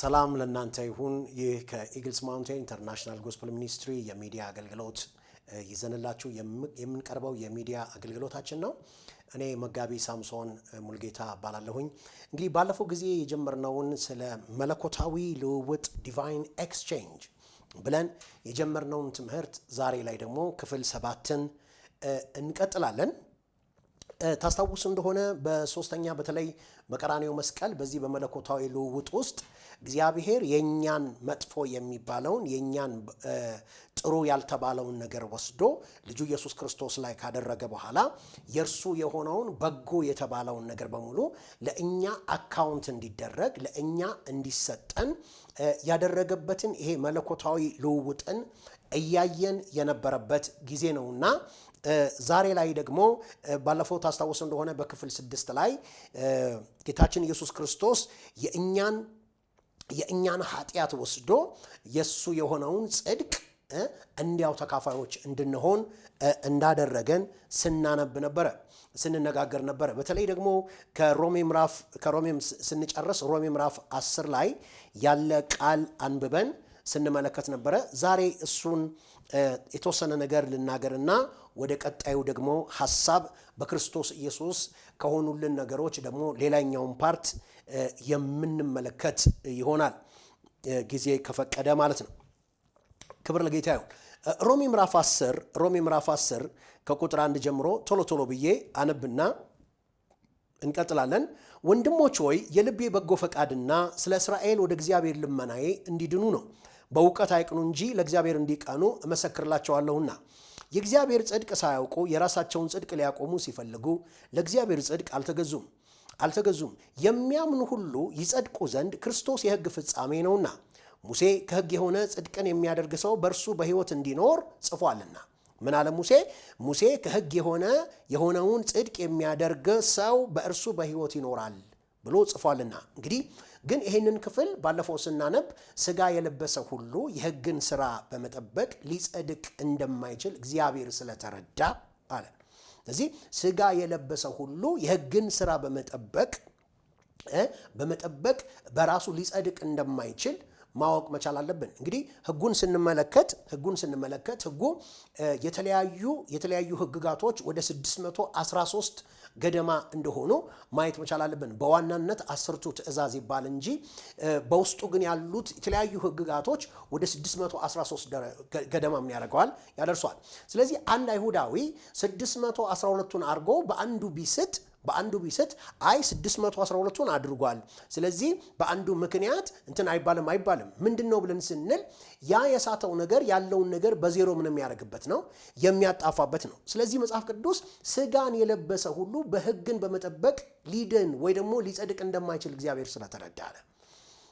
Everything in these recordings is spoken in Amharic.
ሰላም ለእናንተ ይሁን። ይህ ከ Eagles Mountain International Gospel Ministry የሚዲያ አገልግሎት ይዘንላችሁ የምንቀርበው የሚዲያ አገልግሎታችን ነው። እኔ መጋቢ ሳምሶን ሙልጌታ እባላለሁኝ። እንግዲህ ባለፈው ጊዜ የጀመርነውን ስለ መለኮታዊ ልውውጥ divine exchange ብለን የጀመርነውን ትምህርት ዛሬ ላይ ደግሞ ክፍል 7ን እንቀጥላለን። ታስታውሱ እንደሆነ በሶስተኛ በተለይ በቀራንዮ መስቀል በዚህ በመለኮታዊ ልውውጥ ውስጥ እግዚአብሔር የኛን መጥፎ የሚባለውን የኛን ጥሩ ያልተባለውን ነገር ወስዶ ልጁ ኢየሱስ ክርስቶስ ላይ ካደረገ በኋላ የእርሱ የሆነውን በጎ የተባለውን ነገር በሙሉ ለእኛ account እንዲደረግ ለእኛ እንዲሰጠን ያደረገበትን ይሄ መለኮታዊ ልውውጥን እያየን የነበረበት ጊዜ ነውና ዛሬ ላይ ደግሞ ባለፈው ታስታውሱ እንደሆነ በክፍል 6 ላይ ጌታችን ኢየሱስ ክርስቶስ የእኛን ኃጢአት ወስዶ የሱ የሆነውን ጽድቅ እንዲያው ተካፋዮች እንድንሆን እንዳደረገን ስናነብ ነበረ፣ ስንነጋገር ነበረ። በተለይ ደግሞ ከሮሜ ስንጨርስ ሮሜ ምዕራፍ 10 ላይ ያለ ቃል አንብበን ስንመለከት ነበረ። ዛሬ እሱን የተወሰነ ነገር ልናገርና ወደ ቀጣዩ ደግሞ ሐሳብ በክርስቶስ ኢየሱስ ከሆኑልን ነገሮች ደግሞ ሌላኛውን part የምንመለከት ይሆናል፣ ጊዜ ከፈቀደ ማለት ነው። ክብር ለጌታ ይሁን። ሮሜ ምዕራፍ 10 ከቁጥር 1 ጀምሮ ቶሎ ቶሎ ብዬ አነብና እንቀጥላለን። ወንድሞች ሆይ የልቤ በጎ ፈቃድና ስለ እስራኤል ወደ እግዚአብሔር ልመናዬ እንዲድኑ ነው። በእውቀት አይቅኑ እንጂ ለእግዚአብሔር እንዲቀኑ እመሰክርላቸዋለሁና። የእግዚአብሔር ጽድቅ ሳያውቁ የራሳቸውን ጽድቅ ሊያቆሙ ሲፈልጉ ለእግዚአብሔር ጽድቅ አልተገዙም። የሚያምኑ ሁሉ ይጸድቁ ዘንድ ክርስቶስ የሕግ ፍጻሜ ነውና። ሙሴ ከሕግ የሆነ ጽድቅን የሚያደርግ ሰው በእርሱ በሕይወት እንዲኖር ጽፏልና። ምን አለ ሙሴ? ሙሴ ከሕግ የሆነውን ጽድቅ የሚያደርግ ሰው በእርሱ በሕይወት ይኖራል ብሎ ጽፏልና። እንግዲህ ግን ይሄንን ክፍል ባለፈው ስናነብ ስጋ የለበሰ ሁሉ የሕግን ስራ በመጠበቅ ሊጸድቅ እንደማይችል እግዚአብሔር ስለተረዳ አለ። ስለዚህ ስጋ የለበሰ ሁሉ የሕግን ስራ በመጠበቅ በራሱ ሊጸድቅ እንደማይችል ማወቅ መቻል አለብን። እንግዲህ ሕጉን ስንመለከት ሕጉ የተለያዩ ሕግጋቶች ወደ 613 ገደማ እንደሆኑ ማየት መቻል አለብን። በዋናነት 10ቱ ትእዛዝ ይባል እንጂ በውስጡ ግን ያሉት የተለያዩ ሕግጋቶች ወደ 613 ገደማ ምን ያደርገዋል? ያደርሰዋል። ስለዚህ አንድ አይሁዳዊ 612ቱን አድርጎ በአንዱ ቢስት አይ 612ቱን አድርጓል፣ ስለዚህ በአንዱ ምክንያት እንትን አይባልም አይባልም። ምንድነው ብለን ስንል ያ የሳተው ነገር ያለውን ነገር በዜሮ ምንም ያደርግበት ነው፣ የሚያጣፋበት ነው። ስለዚህ መጽሐፍ ቅዱስ ስጋን የለበሰ ሁሉ በሕግን በመጠበቅ ሊድን ወይ ደግሞ ሊጸድቅ እንደማይችል እግዚአብሔር ስለተረዳ አለ።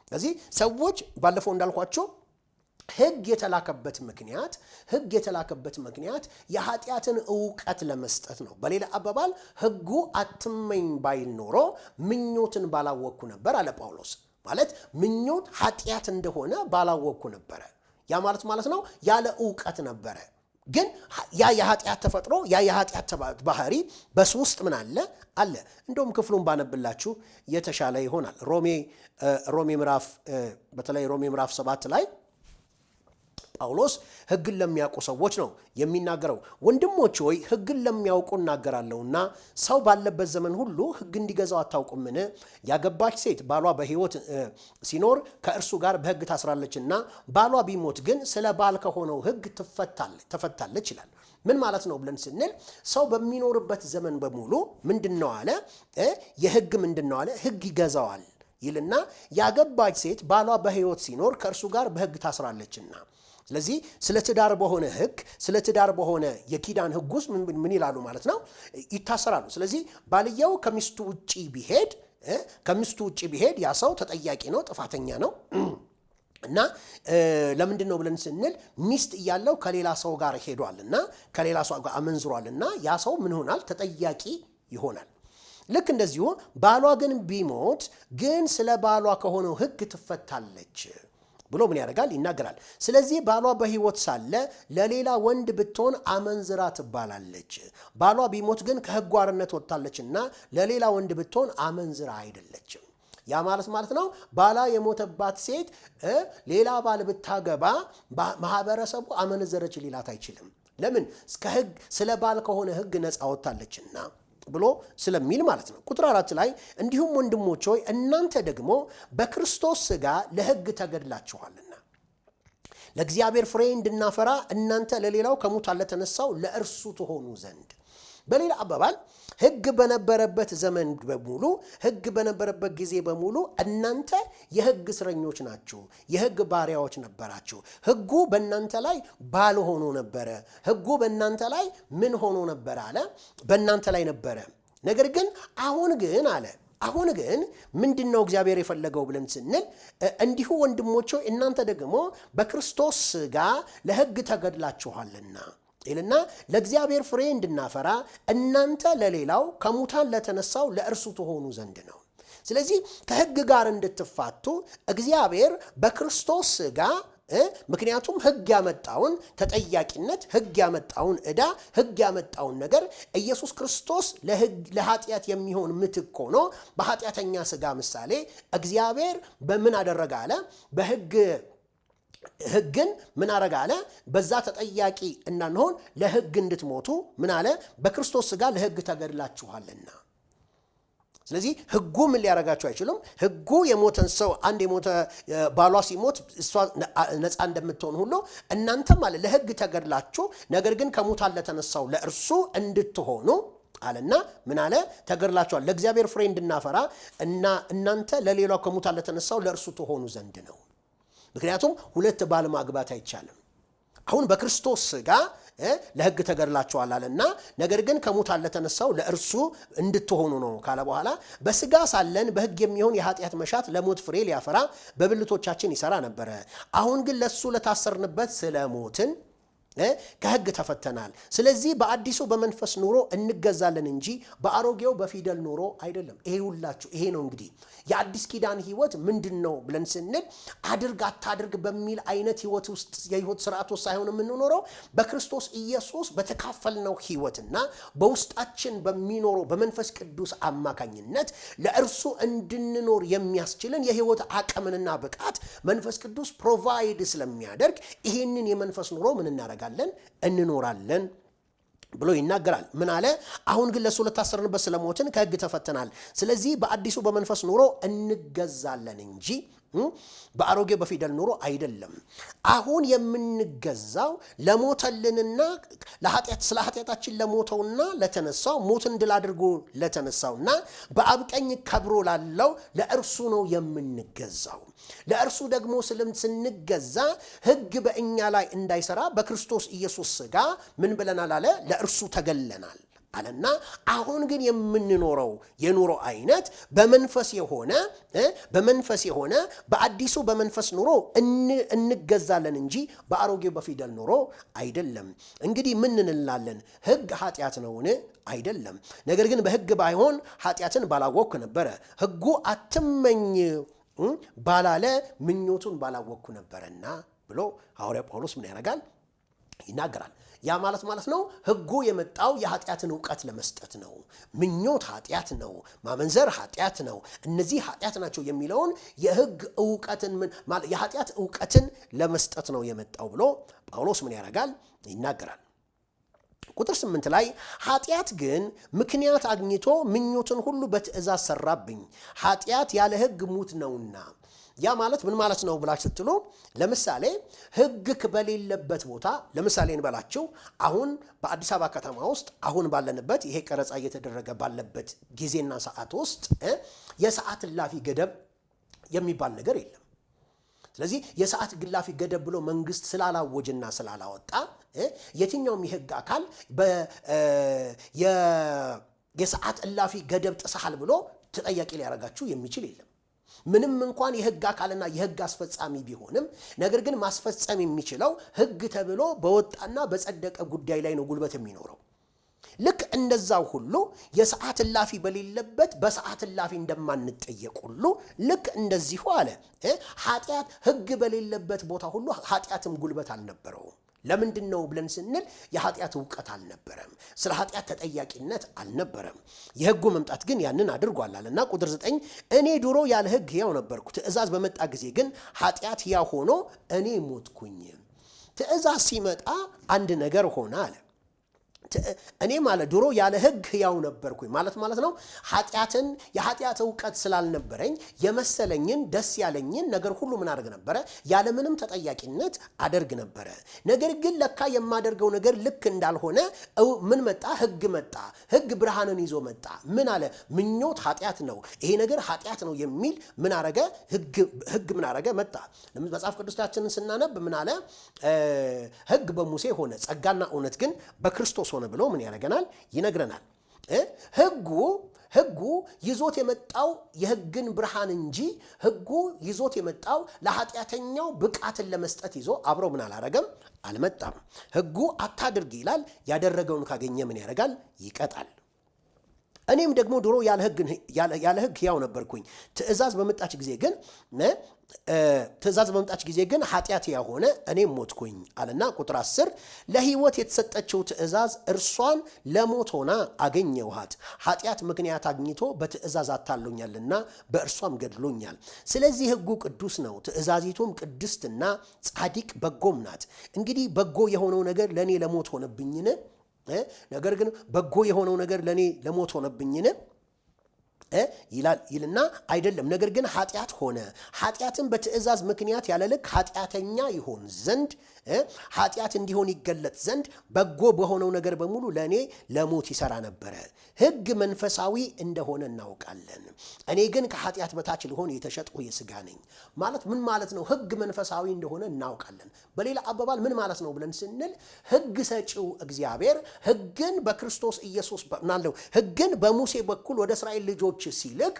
ስለዚህ ሰዎች ባለፈው እንዳልኳቸው ሕግ የተላከበት ምክንያት የኃጢአትን ዕውቀት ለመስጠት ነው። በሌላ አባባል ሕጉ አትመኝ ባይል ኖሮ ምኞትን ባላወቅኩ ነበር አለ ጳውሎስ። ማለት ምኞት ኃጢአት እንደሆነ ባላወቅኩ ነበረ። ያ ማለት ማለት ነው ያለ ዕውቀት ነበረ። ግን ያ የኃጢአት ተፈጥሮ ያ የኃጢአት ባህሪ በሱ ውስጥ ምን አለ? አለ። እንደውም ክፍሉን ባነብላችሁ የተሻለ ይሆናል። ሮሜ ምዕራፍ በተለይ ሮሜ ምዕራፍ 7 ላይ ጳውሎስ ሕግን ለሚያውቁ ሰዎች ነው የሚናገረው። ወንድሞች ሆይ ሕግን ለሚያውቁ እናገራለሁና ሰው ባለበት ዘመን ሁሉ ሕግ እንዲገዛው አታውቁምን? ያገባች ሴት ባሏ በሕይወት ሲኖር ከእርሱ ጋር በሕግ ታስራለችና ባሏ ቢሞት ግን ስለ ባል ከሆነው ሕግ ተፈታለች ይላል። ምን ማለት ነው ብለን ስንል ሰው በሚኖርበት ዘመን በሙሉ ምንድነው አለ? የሕግ ምንድነው አለ? ሕግ ይገዛዋል ይልና ያገባች ሴት ባሏ በሕይወት ሲኖር ከእርሱ ጋር በሕግ ታስራለችና። ስለዚህ ስለ ትዳር በሆነ ሕግ ስለ ትዳር በሆነ የኪዳን ሕግ ውስጥ ምን ይላሉ ማለት ነው? ይታሰራሉ። ስለዚህ ባልየው ከሚስቱ ውጪ ቢሄድ ያ ሰው ተጠያቂ ነው፣ ጥፋተኛ ነው። እና ለምንድን ነው ብለን ስንል ሚስት እያለው ከሌላ ሰው ጋር ሄዷልና ከሌላ ሰው ጋር አመንዝሯልና ያ ሰው ምን ይሆናል? ተጠያቂ ይሆናል። ልክ እንደዚሁ ባሏ ግን ቢሞት ግን ስለ ባሏ ከሆነው ሕግ ትፈታለች ብሎ ምን ያደርጋል? ይናገራል። ስለዚህ ባሏ በሕይወት ሳለ ለሌላ ወንድ ብትሆን አመንዝራ ትባላለች። ባሏ ቢሞት ግን ከሕጉ አርነት ወጥታለችና ለሌላ ወንድ ብትሆን አመንዝራ አይደለችም። ያ ማለት ማለት ነው ባላ የሞተባት ሴት ሌላ ባል ብታገባ ማህበረሰቡ አመነዘረች ሊላት አይችልም። ለምን? ከህግ ስለ ባል ከሆነ ህግ ነፃ ወጥታለችና ብሎ ስለሚል ማለት ነው። ቁጥር 4 ላይ እንዲሁም ወንድሞች ሆይ እናንተ ደግሞ በክርስቶስ ሥጋ ለህግ ተገድላችኋልና ለእግዚአብሔር ፍሬ እንድናፈራ እናንተ ለሌላው ከሙታን ለተነሳው ለእርሱ ትሆኑ ዘንድ። በሌላ አባባል ህግ በነበረበት ዘመን በሙሉ፣ ህግ በነበረበት ጊዜ በሙሉ እናንተ የህግ እስረኞች ናችሁ፣ የህግ ባሪያዎች ነበራችሁ። ህጉ በእናንተ ላይ ባል ሆኖ ነበረ። ህጉ በእናንተ ላይ ምን ሆኖ ነበረ አለ? በእናንተ ላይ ነበረ። ነገር ግን አሁን ግን አለ፣ አሁን ግን ምንድነው እግዚአብሔር የፈለገው ብለን ስንል እንዲሁ ወንድሞቼ እናንተ ደግሞ በክርስቶስ ሥጋ ለህግ ተገድላችኋልና ይልና ለእግዚአብሔር ፍሬ እንድናፈራ እናንተ ለሌላው ከሙታን ለተነሳው ለእርሱ ትሆኑ ዘንድ ነው። ስለዚህ ከህግ ጋር እንድትፋቱ እግዚአብሔር በክርስቶስ ሥጋ፣ ምክንያቱም ህግ ያመጣውን ተጠያቂነት፣ ህግ ያመጣውን ዕዳ፣ ህግ ያመጣውን ነገር ኢየሱስ ክርስቶስ ለኃጢአት የሚሆን ምትክ ሆኖ በኃጢአተኛ ሥጋ ምሳሌ እግዚአብሔር በምን አደረገ አለ? በህግ ህግን ምን አረገ አለ? በዛ ተጠያቂ እንዳንሆን ለህግ እንድትሞቱ ምን አለ? በክርስቶስ ሥጋ ለህግ ተገድላችኋልና። ስለዚህ ህጉ ምን ሊያረጋችሁ አይችሉም። ህጉ የሞተን ሰው አንድ የሞተ ባሏ ሲሞት እሷ ነፃ እንደምትሆን ሁሉ እናንተም አለ ለህግ ተገድላችሁ ነገር ግን ከሙታን ለተነሳው ለእርሱ እንድትሆኑ አለና ምን አለ? ተገድላችኋል። ለእግዚአብሔር ፍሬ እንድናፈራ እና እናንተ ለሌላው ከሙታን ለተነሳው ለእርሱ ትሆኑ ዘንድ ነው። ምክንያቱም ሁለት ባል ማግባት አይቻልም። አሁን በክርስቶስ ሥጋ ለህግ ተገድላችኋል አለና ነገር ግን ከሙታን ለተነሳው ለእርሱ እንድትሆኑ ነው ካለ በኋላ በሥጋ ሳለን በህግ የሚሆን የኃጢአት መሻት ለሞት ፍሬ ሊያፈራ በብልቶቻችን ይሰራ ነበረ። አሁን ግን ለሱ ለታሰርንበት ስለሞትን ከህግ ተፈተናል። ስለዚህ በአዲሱ በመንፈስ ኑሮ እንገዛለን እንጂ በአሮጌው በፊደል ኑሮ አይደለም። ይሄ ሁላችሁ ይሄ ነው እንግዲህ የአዲስ ኪዳን ህይወት ምንድነው ብለን ስንል አድርግ አታድርግ በሚል አይነት ህይወት ውስጥ የህይወት ስርዓት ውስጥ ሳይሆን የምንኖረው በክርስቶስ ኢየሱስ በተካፈልነው ህይወትና በውስጣችን በሚኖረው በመንፈስ ቅዱስ አማካኝነት ለእርሱ እንድንኖር የሚያስችልን የህይወት አቅምንና ብቃት መንፈስ ቅዱስ provide ስለሚያደርግ ይሄንን የመንፈስ ኑሮ ምን እናደርጋለን? እንኖራለን ብሎ ይናገራል። ምን አለ? አሁን ግን ለሱ ለታሰርንበት ስለሞትን ከህግ ተፈተናል። ስለዚህ በአዲሱ በመንፈስ ኑሮ እንገዛለን እንጂ በአሮጌው በፊደል ኑሮ አይደለም። አሁን የምንገዛው ለሞተልንና ለኃጢአት ስለ ኃጢአታችን ለሞተውና ለተነሳው ሞትን ድል አድርጎ ለተነሳውና በአብ ቀኝ ከብሮ ላለው ለእርሱ ነው የምንገዛው። ለእርሱ ደግሞ ስንገዛ ህግ በእኛ ላይ እንዳይሰራ በክርስቶስ ኢየሱስ ሥጋ ምን ብለናል አለ? ለእርሱ ተገለናል አለና አሁን ግን የምንኖረው የኑሮ አይነት በመንፈስ የሆነ በአዲሱ በመንፈስ ኑሮ እንገዛለን እንጂ በአሮጌው በፊደል ኑሮ አይደለም። እንግዲህ ምን እንላለን? ህግ ኃጢአት ነውን? አይደለም። ነገር ግን በህግ ባይሆን ኃጢአትን ባላወቅኩ ነበረ። ህጉ አትመኝ ባላለ ምኞቱን ባላወቅኩ ነበረና ብሎ ሐዋርያው ጳውሎስ ምን ያደርጋል? ይናገራል። ያ ማለት ማለት ነው ህጉ የመጣው የኃጢአትን ዕውቀት ለመስጠት ነው። ምኞት ኃጢአት ነው፣ ማመንዘር ኃጢአት ነው፣ እነዚህ ኃጢአት ናቸው የሚለውን የህግ ዕውቀትን ምን ማለት የኃጢአት ዕውቀትን ለመስጠት ነው የመጣው ብሎ ጳውሎስ ምን ያደርጋል? ይናገራል። ቁጥር 8 ላይ ኃጢአት ግን ምክንያት አግኝቶ ምኞትን ሁሉ በትእዛዝ ሰራብኝ፣ ኃጢአት ያለ ህግ ሙት ነውና። ያ ማለት ምን ማለት ነው ብላችሁ ስትሉ ለምሳሌ ህግ በሌለበት ቦታ ለምሳሌ እንበላችሁ አሁን በአዲስ አበባ ከተማ ውስጥ አሁን ባለንበት ይሄ ቀረጻ እየተደረገ ባለበት ጊዜና ሰዓት ውስጥ የሰዓት እላፊ ገደብ የሚባል ነገር የለም። ስለዚህ የሰዓት እላፊ ገደብ ብሎ መንግስት ስላላወጀና ስላላወጣ የትኛውም የህግ አካል የሰዓት እላፊ ገደብ ጥሰሃል ብሎ ተጠያቂ ሊያደርጋችሁ የሚችል የለም። ምንም እንኳን የህግ አካልና የህግ አስፈጻሚ ቢሆንም ነገር ግን ማስፈጸም የሚችለው ህግ ተብሎ በወጣና በጸደቀ ጉዳይ ላይ ነው ጉልበት የሚኖረው። ልክ እንደዛው ሁሉ የሰዓት እላፊ በሌለበት በሰዓት እላፊ እንደማንጠየቅ ሁሉ ልክ እንደዚሁ አለ ኃጢአት ህግ በሌለበት ቦታ ሁሉ ኃጢአትም ጉልበት አልነበረውም። ለምንድን ነው ብለን ስንል የኃጢአት እውቀት አልነበረም። ስለ ኃጢአት ተጠያቂነት አልነበረም። የሕጉ መምጣት ግን ያንን አድርጓል አለና ቁጥር 9 እኔ ድሮ ያለ ሕግ ሕያው ነበርኩ፣ ትእዛዝ በመጣ ጊዜ ግን ኃጢአት ሕያው ሆኖ እኔ ሞትኩኝ። ትእዛዝ ሲመጣ አንድ ነገር ሆነ አለ። እኔ ማለት ድሮ ያለ ሕግ ሕያው ነበርኩኝ ማለት ነው። ኃጢአትን የኃጢአት እውቀት ስላልነበረኝ የመሰለኝን ደስ ያለኝን ነገር ሁሉ ምን አደርግ ነበረ? ያለምንም ተጠያቂነት አደርግ ነበረ። ነገር ግን ለካ የማደርገው ነገር ልክ እንዳልሆነ ምን መጣ? ሕግ መጣ። ሕግ ብርሃንን ይዞ መጣ። ምን አለ? ምኞት ኃጢአት ነው፣ ይሄ ነገር ኃጢአት ነው የሚል ምን አረገ? ሕግ ምን አረገ? መጣ። መጽሐፍ ቅዱሳችንን ስናነብ ምን አለ? ሕግ በሙሴ ሆነ፣ ጸጋና እውነት ግን በክርስቶስ ሆነ ብሎ ምን ያደርገናል? ይነግረናል። ሕጉ ይዞት የመጣው የሕግን ብርሃን እንጂ ሕጉ ይዞት የመጣው ለኃጢአተኛው ብቃትን ለመስጠት ይዞ አብሮ ምን አላረገም? አልመጣም። ሕጉ አታድርግ ይላል። ያደረገውን ካገኘ ምን ያደርጋል? ይቀጣል። እኔም ደግሞ ድሮ ያለ ሕግ ሕያው ነበርኩኝ። ትእዛዝ በመጣች ጊዜ ግን ትእዛዝ በመጣች ጊዜ ግን ኃጢአት ሕያው ሆነ፣ እኔም ሞትኩኝ አለና ቁጥር 10 ለሕይወት የተሰጠችው ትእዛዝ እርሷን ለሞት ሆና አገኘኋት። ኃጢአት ምክንያት አግኝቶ በትእዛዝ አታሎኛልና በእርሷም ገድሎኛል። ስለዚህ ሕጉ ቅዱስ ነው፣ ትእዛዚቱም ቅድስትና ጻድቅ በጎም ናት። እንግዲህ በጎ የሆነው ነገር ለእኔ ለሞት ሆነብኝን? ነገር ግን በጎ የሆነው ነገር ለእኔ ለሞት ሆነብኝን ይላል ይልና አይደለም። ነገር ግን ኃጢአት ሆነ፣ ኃጢአትን በትእዛዝ ምክንያት ያለ ልክ ኃጢአተኛ ይሆን ዘንድ ኃጢአት እንዲሆን ይገለጥ ዘንድ በጎ በሆነው ነገር በሙሉ ለእኔ ለሞት ይሰራ ነበረ። ሕግ መንፈሳዊ እንደሆነ እናውቃለን። እኔ ግን ከኃጢአት በታች ልሆን የተሸጥኩ የሥጋ ነኝ። ማለት ምን ማለት ነው? ሕግ መንፈሳዊ እንደሆነ እናውቃለን። በሌላ አባባል ምን ማለት ነው ብለን ስንል ሕግ ሰጪው እግዚአብሔር ሕግን በክርስቶስ ኢየሱስ ናለው ሕግን በሙሴ በኩል ወደ እስራኤል ልጆች ሲልክ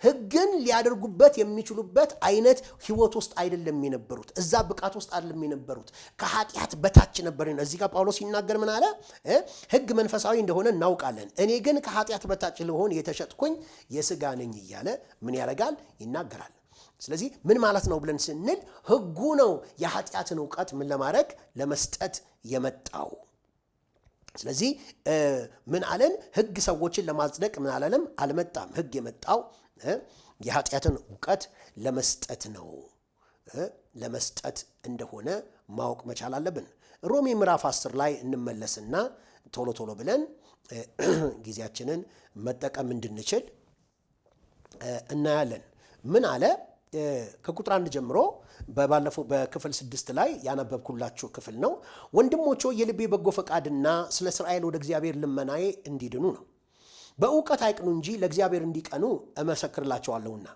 ሕግን ሊያደርጉበት የሚችሉበት አይነት ሕይወት ውስጥ አይደለም የነበሩት። እዛ ብቃት ውስጥ አይደለም የነበሩት። ከኃጢአት በታች ነበር። እዚህ ጋር ጳውሎስ ሲናገር ምን አለ? ሕግ መንፈሳዊ እንደሆነ እናውቃለን፣ እኔ ግን ከኃጢአት በታች ልሆን የተሸጥኩኝ የሥጋ ነኝ እያለ ምን ያደርጋል? ይናገራል። ስለዚህ ምን ማለት ነው ብለን ስንል ሕጉ ነው የኃጢአትን እውቀት ምን ለማድረግ ለመስጠት የመጣው። ስለዚህ ምን አለን? ሕግ ሰዎችን ለማጽደቅ ምን አላለም? አልመጣም። ሕግ የመጣው የኃጢአትን እውቀት ለመስጠት ነው፣ ለመስጠት እንደሆነ ማወቅ መቻል አለብን። ሮሜ ምዕራፍ 10 ላይ እንመለስና ቶሎ ቶሎ ብለን ጊዜያችንን መጠቀም እንድንችል እናያለን። ምን አለ? ከቁጥር 1 ጀምሮ ባለፈው በክፍል 6 ላይ ያነበብኩላችሁ ክፍል ነው። ወንድሞቼ የልቤ በጎ ፈቃድና ስለ እስራኤል ወደ እግዚአብሔር ልመናዬ እንዲድኑ ነው። በእውቀት አይቅኑ እንጂ ለእግዚአብሔር እንዲቀኑ እመሰክርላቸዋለሁና።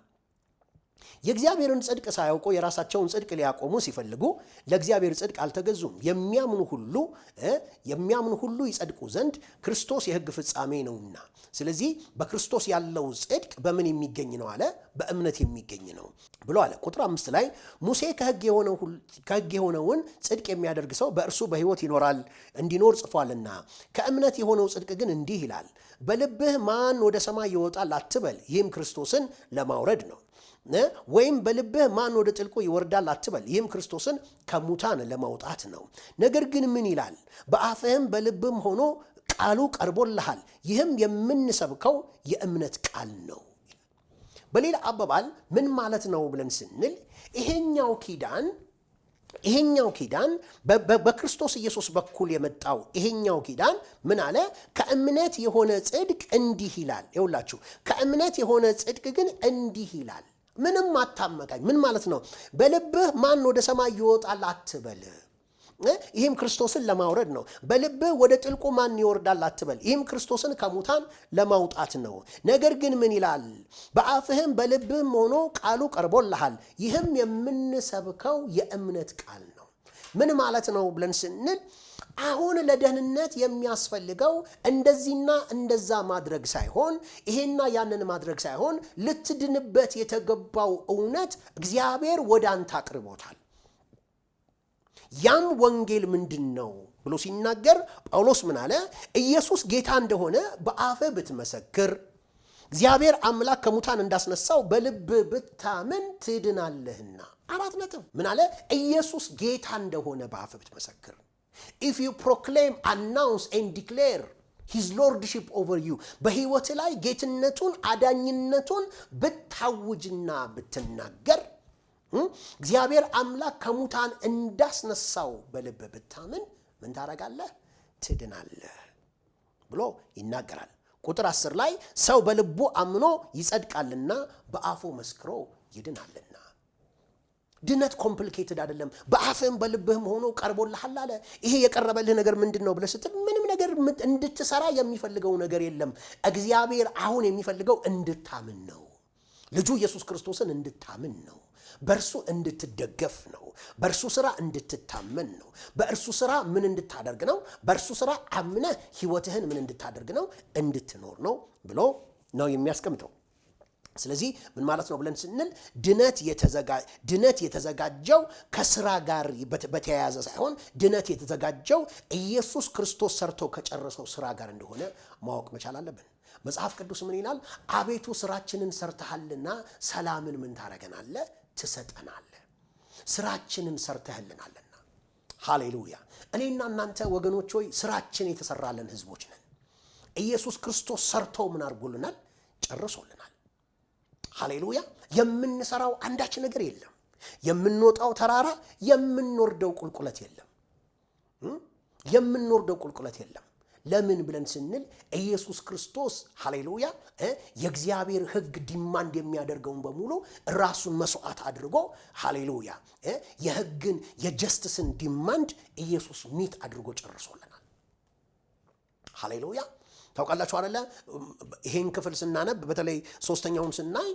የእግዚአብሔርን ጽድቅ ሳያውቁ የራሳቸውን ጽድቅ ሊያቆሙ ሲፈልጉ ለእግዚአብሔር ጽድቅ አልተገዙም። የሚያምኑ ሁሉ ይጸድቁ ዘንድ ክርስቶስ የሕግ ፍጻሜ ነውና። ስለዚህ በክርስቶስ ያለው ጽድቅ በምን የሚገኝ ነው አለ? በእምነት የሚገኝ ነው ብሎ አለ። ቁጥር 5 ላይ ሙሴ ከሕግ የሆነውን ጽድቅ የሚያደርግ ሰው በእርሱ በሕይወት ይኖራል እንዲኖር ጽፏልና። ከእምነት የሆነው ጽድቅ ግን እንዲህ ይላል፣ በልብህ ማን ወደ ሰማይ ይወጣል አትበል፣ ይህም ክርስቶስን ለማውረድ ነው። ወይም በልብህ ማን ወደ ጥልቁ ይወርዳል አትበል፣ ይህም ክርስቶስን ከሙታን ለማውጣት ነው። ነገር ግን ምን ይላል? በአፍህም በልብህም ሆኖ ቃሉ ቀርቦልሃል፣ ይህም የምንሰብከው የእምነት ቃል ነው። በሌላ አባባል ምን ማለት ነው ብለን ስንል ይሄኛው ኪዳን በክርስቶስ ኢየሱስ በኩል የመጣው ይሄኛው ኪዳን ምን አለ? ከእምነት የሆነ ጽድቅ እንዲህ ይላል። ይኸውላችሁ ከእምነት የሆነ ጽድቅ ግን እንዲህ ይላል። ምንም አታመካኝ። ምን ማለት ነው? በልብህ ማን ወደ ሰማይ ይወጣል አትበል፣ ይህም ክርስቶስን ለማውረድ ነው። በልብህ ወደ ጥልቁ ማን ይወርዳል አትበል፣ ይህም ክርስቶስን ከሙታን ለማውጣት ነው። ነገር ግን ምን ይላል? በአፍህም በልብህም ሆኖ ቃሉ ቀርቦልሃል፣ ይህም የምንሰብከው የእምነት ቃል ነው። ምን ማለት ነው ብለን ስንል አሁን ለደህንነት የሚያስፈልገው እንደዚህና እንደዛ ማድረግ ሳይሆን ይሄና ያንን ማድረግ ሳይሆን ልትድንበት የተገባው እውነት እግዚአብሔር ወደ አንተ አቅርቦታል። ያም ወንጌል ምንድን ነው ብሎ ሲናገር ጳውሎስ ምን አለ? ኢየሱስ ጌታ እንደሆነ በአፍህ ብትመሰክር እግዚአብሔር አምላክ ከሙታን እንዳስነሳው በልብ ብታምን ትድናለህና። 4 ነጥብ። ምን አለ? ኢየሱስ ጌታ እንደሆነ በአፍህ ብትመሰክር። If you proclaim, announce and declare his lordship over you፣ በሕይወትህ ላይ ጌትነቱን አዳኝነቱን ብታውጅና ብትናገር፣ እግዚአብሔር አምላክ ከሙታን እንዳስነሳው በልብህ ብታምን ምን ታደርጋለህ? ትድናለህ ብሎ ይናገራል። ቁጥር 10 ላይ ሰው በልቡ አምኖ ይጸድቃልና በአፉ መስክሮ ይድናልና። ድነት complicated አይደለም። በአፍህም በልብህም ሆኖ ቀርቦልሃል አለ። ይሄ የቀረበልህ ነገር ምንድን ነው ብለህ ስትል ምንም ነገር እንድትሰራ የሚፈልገው ነገር የለም። እግዚአብሔር አሁን የሚፈልገው እንድታምን ነው። ልጁ ኢየሱስ ክርስቶስን እንድታምን ነው። በእርሱ እንድትደገፍ ነው። በእርሱ ስራ እንድትታመን ነው። በእርሱ ስራ ምን እንድታደርግ ነው? በእርሱ ስራ አምነህ ህይወትህን ምን እንድታደርግ ነው? እንድትኖር ነው ብሎ ነው የሚያስቀምጠው። ስለዚህ ምን ማለት ነው ብለን ስንል ድነት የተዘጋጀው ከስራ ጋር በተያያዘ ሳይሆን ድነት የተዘጋጀው ኢየሱስ ክርስቶስ ሰርቶ ከጨረሰው ስራ ጋር እንደሆነ ማወቅ መቻል አለብን። መጽሐፍ ቅዱስ ምን ይላል? አቤቱ ስራችንን ሰርተሃልና ሰላምን ምን ታረገናለህ? ትሰጠናለህ። ስራችንን ሰርተህልናልና። ሃሌሉያ። እኔና እናንተ ወገኖች ሆይ ስራችን የተሰራልን ህዝቦች ነን። ኢየሱስ ክርስቶስ ሰርቶ ምን አድርጎልናል? ጨርሶልናል። ሃሌሉያ። የምንሰራው አንዳች ነገር የለም። የምንወጣው ተራራ፣ የምንወርደው ቁልቁለት የለም። የምንወርደው ቁልቁለት የለም። ለምን ብለን ስንል ኢየሱስ ክርስቶስ፣ ሃሌሉያ፣ የእግዚአብሔር ሕግ demand የሚያደርገውን በሙሉ ራሱን መስዋዕት አድርጎ፣ ሃሌሉያ፣ የሕግን የ justice ን demand ኢየሱስ meet አድርጎ ጨርሶልናል። ሃሌሉያ። ታውቃላችሁ አደለ? ይሄን ክፍል ስናነብ በተለይ ሶስተኛውን ስናይ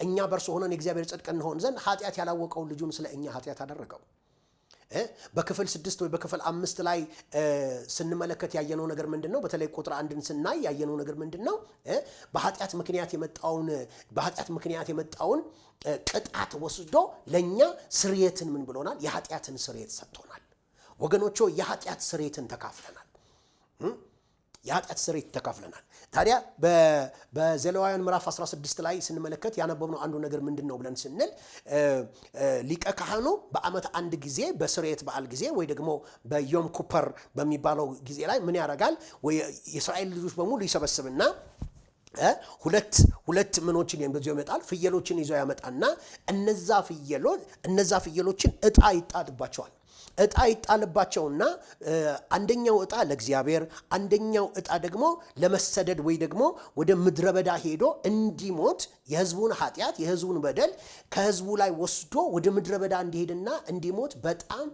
እኛ በእርሱ ሆነን የእግዚአብሔር ጽድቅ እንሆን ዘንድ ኃጢአት ያላወቀውን ልጁን ስለ እኛ ኃጢአት አደረገው። በክፍል 6 ወይ በክፍል 5 ላይ ስንመለከት ያየነው ነገር ምንድን ነው? በተለይ ቁጥር 1ን ስናይ ያየነው ነገር ምንድን ነው? በኃጢአት ምክንያት የመጣውን ቅጣት ወስዶ ለእኛ ስርየትን ምን ብሎናል? የኃጢአትን ስርየት ሰጥቶናል። ወገኖቼ፣ የኃጢአት ስርየትን ተካፍለናል። የኃጢአት ስርየት ተካፍለናል። ታዲያ በዘሌዋውያን ምዕራፍ 16 ላይ ስንመለከት ያነበብነው አንዱ ነገር ምንድን ነው ብለን ስንል ሊቀ ካህኑ በዓመት አንድ ጊዜ በስርየት በዓል ጊዜ ወይ ደግሞ በዮም ኩፐር በሚባለው ጊዜ ላይ ምን ያደርጋል? ወይ የእስራኤል ልጆች በሙሉ ይሰበስብና ሁለት ሁለት ምኖችን ይዞ ይመጣል። ፍየሎችን ይዞ ያመጣና እነዛ ፍየሎችን እጣ ይጣልባቸዋል። እጣ ይጣልባቸውና አንደኛው እጣ ለእግዚአብሔር፣ አንደኛው እጣ ደግሞ ለመሰደድ ወይ ደግሞ ወደ ምድረ በዳ ሄዶ እንዲሞት፣ የሕዝቡን ኃጢአት የሕዝቡን በደል ከሕዝቡ ላይ ወስዶ ወደ ምድረ በዳ እንዲሄድና እንዲሞት፣ በጣም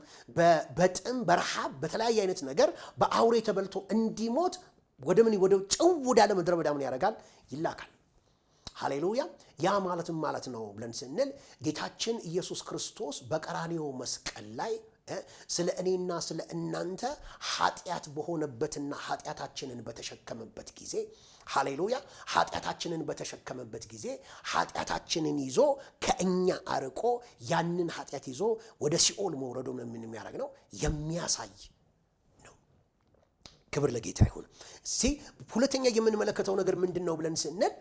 በጥም፣ በረሃብ፣ በተለያየ አይነት ነገር በአውሬ ተበልቶ እንዲሞት ወደ ምን ወደ ጭው ወዳለ ምድረ በዳ ምን ያደርጋል? ይላካል። ሃሌሉያ። ያ ማለት ምን ማለት ነው ብለን ስንል ጌታችን ኢየሱስ ክርስቶስ በቀራንዮ መስቀል ላይ ስለ እኔና ስለ እናንተ ኃጢአት በሆነበትና ኃጢአታችንን በተሸከመበት ጊዜ፣ ሃሌሉያ፣ ኃጢአታችንን በተሸከመበት ጊዜ ኃጢአታችንን ይዞ ከእኛ አርቆ ያንን ኃጢአት ይዞ ወደ ሲኦል መውረዱን ምን የሚያደርግ ነው? የሚያሳይ ነው። ክብር ለጌታ ይሁን። እስቲ ሁለተኛ የምንመለከተው ነገር ምንድን ነው ብለን ስንል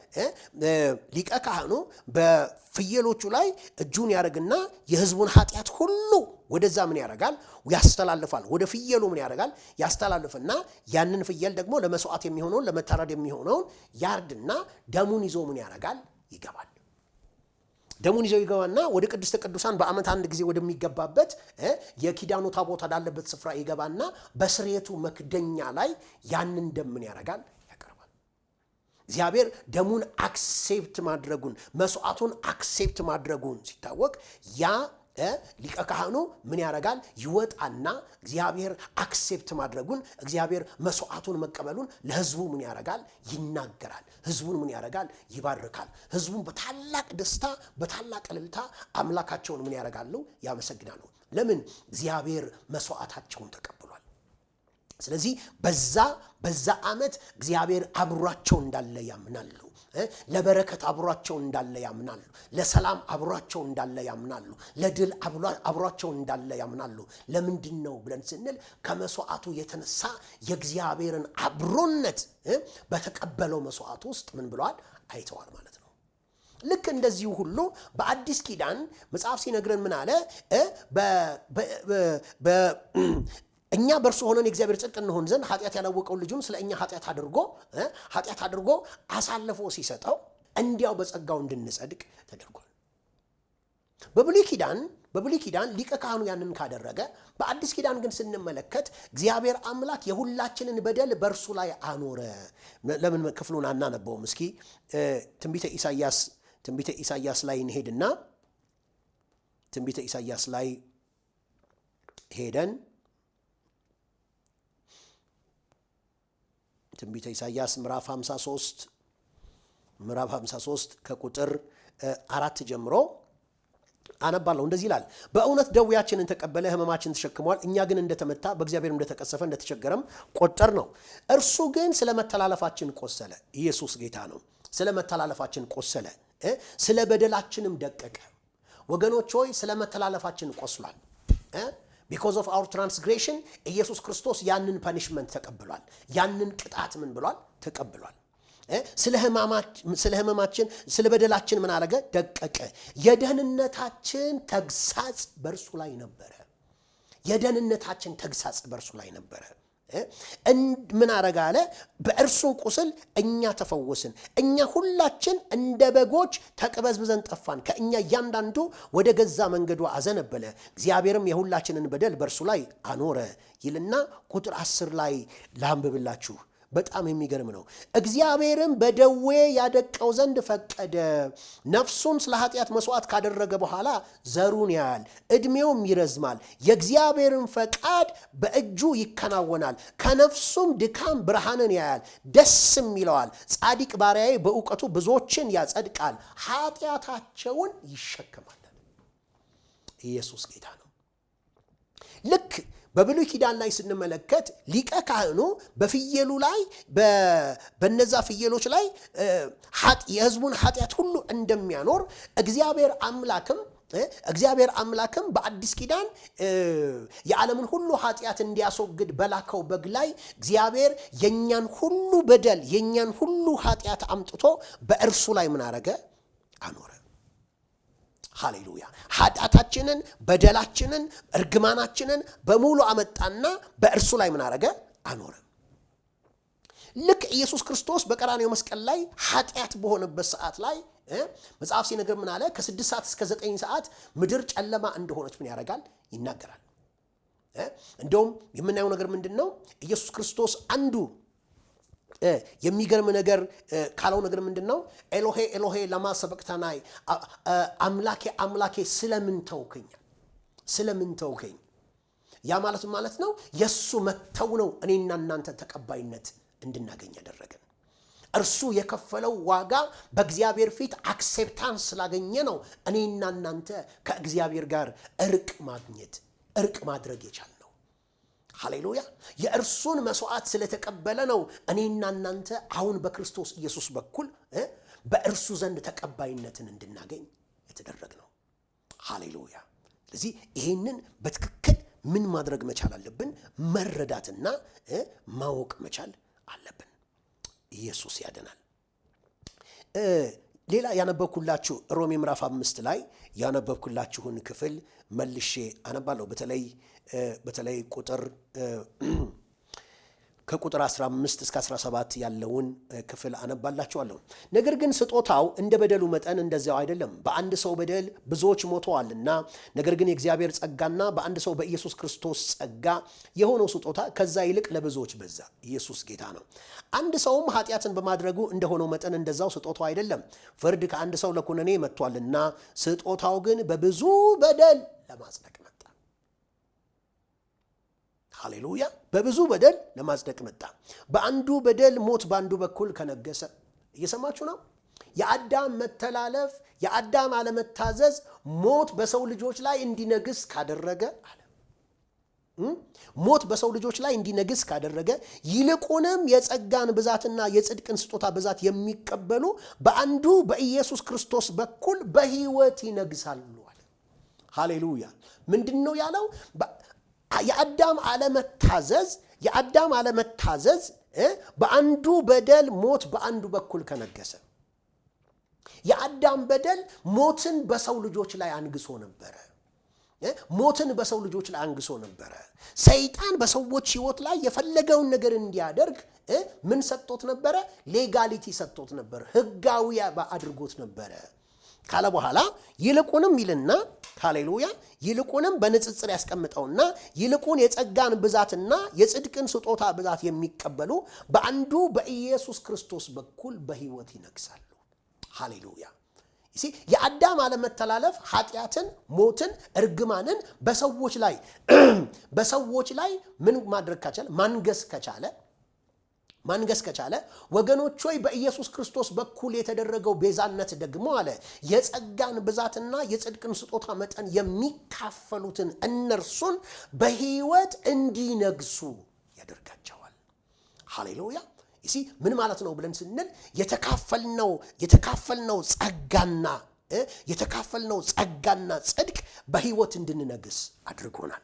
ሊቀ ካህኑ በፍየሎቹ ላይ እጁን ያደርግና የሕዝቡን ኃጢአት ሁሉ ወደዛ ምን ያደርጋል? ያስተላልፋል። ወደ ፍየሉ ምን ያደርጋል? ያስተላልፍና ያንን ፍየል ደግሞ ለመስዋዕት የሚሆነውን፣ ለመታረድ የሚሆነውን ያርድና ደሙን ይዞ ምን ያደርጋል? ይገባል። ደሙን ይዘው ይገባና ወደ ቅድስተ ቅዱሳን በዓመት አንድ ጊዜ ወደሚገባበት የኪዳኑ ታቦት ወዳለበት ስፍራ ይገባና በስርየቱ መክደኛ ላይ ያንን ደም ምን ያደርጋል? ያቀርባል። እግዚአብሔር ደሙን accept ማድረጉን፣ መስዋዕቱን accept ማድረጉን ሲታወቅ ያ ሊቀ ካህኑ ምን ያደርጋል? ይወጣና እግዚአብሔር accept ማድረጉን፣ እግዚአብሔር መስዋዕቱን መቀበሉን ለሕዝቡ ምን ያደርጋል? ይናገራል። ሕዝቡን ምን ያደርጋል? ይባርካል። ሕዝቡን በታላቅ ደስታ በታላቅ እልልታ አምላካቸውን ምን ያደርጋሉ? ያመሰግናሉ። ለምን? እግዚአብሔር መስዋዕታቸውን ተቀብሏል። ስለዚህ በዛ ዓመት እግዚአብሔር አብሯቸው እንዳለ ያምናሉ። ለበረከት አብሯቸው እንዳለ ያምናሉ። ለሰላም አብሯቸው እንዳለ ያምናሉ። ለድል አብሯቸው እንዳለ ያምናሉ። ለምንድን ነው ብለን ስንል ከመስዋዕቱ የተነሳ የእግዚአብሔርን አብሮነት በተቀበለው መስዋዕት ውስጥ ምን ብለዋል? አይተዋል ማለት ነው። ልክ እንደዚሁ ሁሉ በአዲስ ኪዳን መጽሐፍ ሲነግረን ምን አለ? እኛ በእርሱ ሆነን የእግዚአብሔር ጽድቅ እንሆን ዘንድ ኃጢአት ያላወቀውን ልጁን ስለ እኛ ኃጢአት አድርጎ አሳልፎ ሲሰጠው እንዲያው በጸጋው እንድንጸድቅ ተደርጓል። በብሉይ ኪዳን ሊቀ ካህኑ ያንን ካደረገ፣ በአዲስ ኪዳን ግን ስንመለከት እግዚአብሔር አምላክ የሁላችንን በደል በእርሱ ላይ አኖረ። ለምን ክፍሉን አናነበውም? እስኪ ትንቢተ ኢሳይያስ ላይ እንሄድና ትንቢተ ኢሳይያስ ላይ ሄደን ትንቢተ ኢሳይያስ ምዕራፍ 53፣ ምዕራፍ 53 ከቁጥር 4 ጀምሮ አነባለሁ። እንደዚህ ይላል፣ በእውነት ደዌያችንን ተቀበለ፣ ሕመማችንን ተሸክሟል። እኛ ግን እንደተመታ፣ በእግዚአብሔር እንደተቀሰፈ፣ እንደተቸገረም ቆጠርነው። እርሱ ግን ስለ መተላለፋችን ቆሰለ። ኢየሱስ ጌታ ነው። ስለ መተላለፋችን ቆሰለ፣ ስለ በደላችንም ደቀቀ። ወገኖች ሆይ፣ ስለ መተላለፋችን ቆስሏል። Because of our transgression ኢየሱስ ክርስቶስ ያንን punishment ተቀብሏል። ያንን ቅጣት ምን ብሏል? ተቀብሏል። ስለ ህመማችን፣ ስለ በደላችን ምን አረገ? ደቀቀ። የደህንነታችን ተግሳጽ በእርሱ ላይ ነበረ። የደህንነታችን ተግሳጽ በእርሱ ላይ ነበረ። ምን አረገ አለ? በእርሱ ቁስል እኛ ተፈወስን። እኛ ሁላችን እንደ በጎች ተቅበዝብዘን ጠፋን። ከእኛ እያንዳንዱ ወደ ገዛ መንገዱ አዘነበለ። እግዚአብሔርም የሁላችንን በደል በእርሱ ላይ አኖረ ይልና ቁጥር 10 ላይ ላንብብላችሁ። በጣም የሚገርም ነው። እግዚአብሔርም በደዌ ያደቀው ዘንድ ፈቀደ። ነፍሱን ስለ ኃጢአት መስዋዕት ካደረገ በኋላ ዘሩን ያያል፣ ዕድሜውም ይረዝማል። የእግዚአብሔርም ፈቃድ በእጁ ይከናወናል። ከነፍሱም ድካም ብርሃንን ያያል፣ ደስም ይለዋል። ጻድቅ ባሪያዬ በእውቀቱ ብዙዎችን ያጸድቃል፣ ኃጢአታቸውን ይሸከማል። ኢየሱስ ጌታ ነው። ልክ በብሉይ ኪዳን ላይ ስንመለከት ሊቀ ካህኑ በፍየሉ ላይ፣ በነዛ ፍየሎች ላይ የሕዝቡን ኃጢአት ሁሉ እንደሚያኖር፣ እግዚአብሔር አምላክም በአዲስ ኪዳን የዓለምን ሁሉ ኃጢአት እንዲያስወግድ በላከው በግ ላይ እግዚአብሔር የእኛን ሁሉ በደል፣ የእኛን ሁሉ ኃጢአት አምጥቶ በእርሱ ላይ ምን አረገ? አኖረ። ሃሌሉያ! ኃጢአታችንን፣ በደላችንን፣ እርግማናችንን በሙሉ አመጣና በእርሱ ላይ ምን አረገ? አኖረ። ልክ ኢየሱስ ክርስቶስ በቀራንዮ መስቀል ላይ ኃጢአት በሆነበት ሰዓት ላይ መጽሐፍ ሲነግር ምን አለ? ከ6 ሰዓት እስከ 9 ሰዓት ምድር ጨለማ እንደሆነች ምን ያደርጋል? ይናገራል። እንደውም የምናየው ነገር ምንድን ነው? ኢየሱስ ክርስቶስ አንዱ የሚገርም ነገር ካለው ነገር ምንድን ነው? ኤሎሄ ኤሎሄ ለማ ሰበቅታናይ፣ አምላኬ አምላኬ ስለምን ተውከኝ? ስለምን ተውከኝ? ያ ማለት ምን ማለት ነው? የእሱ መተው ነው እኔና እናንተ ተቀባይነት እንድናገኝ ያደረገን። እርሱ የከፈለው ዋጋ በእግዚአብሔር ፊት acceptance ስላገኘ ነው እኔና እናንተ ከእግዚአብሔር ጋር እርቅ ማግኘት፣ እርቅ ማድረግ የቻልነው። ሃሌሉያ! የእርሱን መስዋዕት ስለተቀበለ ነው እኔና እናንተ አሁን በክርስቶስ ኢየሱስ በኩል በእርሱ ዘንድ ተቀባይነትን እንድናገኝ የተደረግነው። ሃሌሉያ! ስለዚህ ይሄንን በትክክል ምን ማድረግ መቻል አለብን? መረዳትና ማወቅ መቻል አለብን። ኢየሱስ ያድናል። ሌላ ያነበብኩላችሁ ሮሜ ምዕራፍ 5 ላይ ያነበብኩላችሁን ክፍል መልሼ አነባለሁ። በተለይ ከቁጥር 15 እስከ 17 ያለውን ክፍል አነባላችኋለሁ። ነገር ግን ስጦታው እንደ በደሉ መጠን እንደዚያው አይደለም። በአንድ ሰው በደል ብዙዎች ሞተዋልና፣ ነገር ግን የእግዚአብሔር ጸጋና በአንድ ሰው በኢየሱስ ክርስቶስ ጸጋ የሆነው ስጦታ ከዛ ይልቅ ለብዙዎች በዛ። ኢየሱስ ጌታ ነው። አንድ ሰውም ኃጢአትን በማድረጉ እንደሆነው መጠን እንደዛው ስጦታው አይደለም። ፍርድ ከአንድ ሰው ለኩነኔ መጥቷልና፣ ስጦታው ግን በብዙ በደል ለማጽደቅ መጣ። ሃሌሉያ! በብዙ በደል ለማጽደቅ መጣ። በአንዱ በደል ሞት በአንዱ በኩል ከነገሰ፣ እየሰማችሁ ነው። የአዳም መተላለፍ፣ የአዳም አለመታዘዝ ሞት በሰው ልጆች ላይ እንዲነግስ ካደረገ አለ፣ ሞት በሰው ልጆች ላይ እንዲነግስ ካደረገ፣ ይልቁንም የጸጋን ብዛትና የጽድቅን ስጦታ ብዛት የሚቀበሉ በአንዱ በኢየሱስ ክርስቶስ በኩል በሕይወት ይነግሳሉ አለ። ሃሌሉያ! ምንድን ነው ያለው? የአዳም አለመታዘዝ በአንዱ በደል ሞት በአንዱ በኩል ከነገሰ፣ የአዳም በደል ሞትን በሰው ልጆች ላይ አንግሶ ነበረ። ሞትን በሰው ልጆች ላይ አንግሶ ነበረ። ሰይጣን በሰዎች ሕይወት ላይ የፈለገውን ነገር እንዲያደርግ ምን ሰጥቶት ነበረ? Legality ሰጥቶት ነበር፣ ሕጋዊ አድርጎት ነበረ ካለ በኋላ ይልቁንም ይልና፣ ሃሌሉያ፣ ይልቁንም በንጽጽር ያስቀምጠውና ይልቁን የጸጋን ብዛትና የጽድቅን ስጦታ ብዛት የሚቀበሉ በአንዱ በኢየሱስ ክርስቶስ በኩል በሕይወት ይነግሳሉ። ሃሌሉያ። የአዳም አለመተላለፍ ኃጢአትን፣ ሞትን፣ እርግማንን በሰዎች ላይ ምን ማድረግ ከቻለ፣ ማንገስ ከቻለ፣ ወገኖች ሆይ፣ በኢየሱስ ክርስቶስ በኩል የተደረገው ቤዛነት ደግሞ አለ የጸጋን ብዛትና የጽድቅን ስጦታ መጠን የሚካፈሉትን እነርሱን በሕይወት እንዲነግሱ ያደርጋቸዋል። ሃሌሉያ። You see፣ ምን ማለት ነው ብለን ስንል የተካፈልነው ጸጋና ጽድቅ በሕይወት እንድንነግስ አድርጎናል።